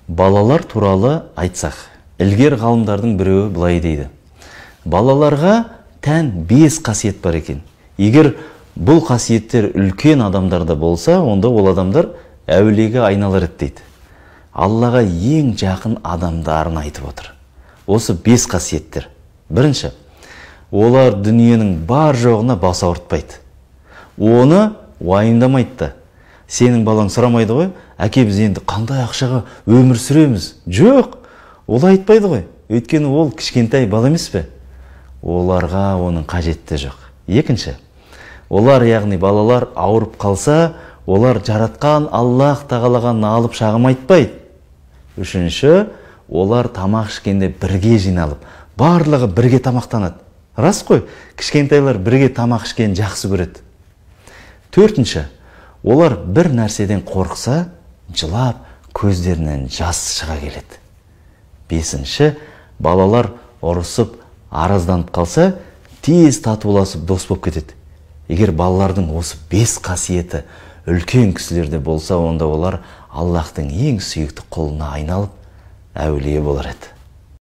Балалар туралы айтсақ, ілгер ғалымдардың біреуі былай дейді. Балаларға тән 5 қасиет бар екен. Егер бұл қасиеттер үлкен адамдарда болса, онда ол адамдар әулиеге айналар еді дейді. Аллаға ең жақын адамдарын айтып отыр. Осы 5 қасиеттер. Бірінші, олар дүниенің бар жоғына бас ауыртпайды. Оны уайымдамайды да. Сенің балаң сұрамайды ғой, әке біз енді қандай ақшаға өмір сүреміз? Жоқ, ол айтпайды ғой. Өйткені ол кішкентай бала емес пе? Оларға оның қажеті жоқ. Екінші, олар, яғни балалар ауырып қалса, олар жаратқан Аллах тағалаға налып шағым айтпайды. Үшінші, олар тамақ ішкенде бірге жиналып, барлығы бірге тамақтанады. Рас қой, кішкентайлар бірге тамақ ішкенін жақсы көреді. Төртінші, олар бір нәрседен қорықса, жылап, көздерінен жас шыға келеді. Бесінші, балалар ұрысып, аразданып қалса, тез татуласып дос болып кетеді. Егер балалардың осы 5 қасиеті үлкен кісілерде болса, онда олар Аллахтың ең сүйікті құлына айналып, әулие болар еді.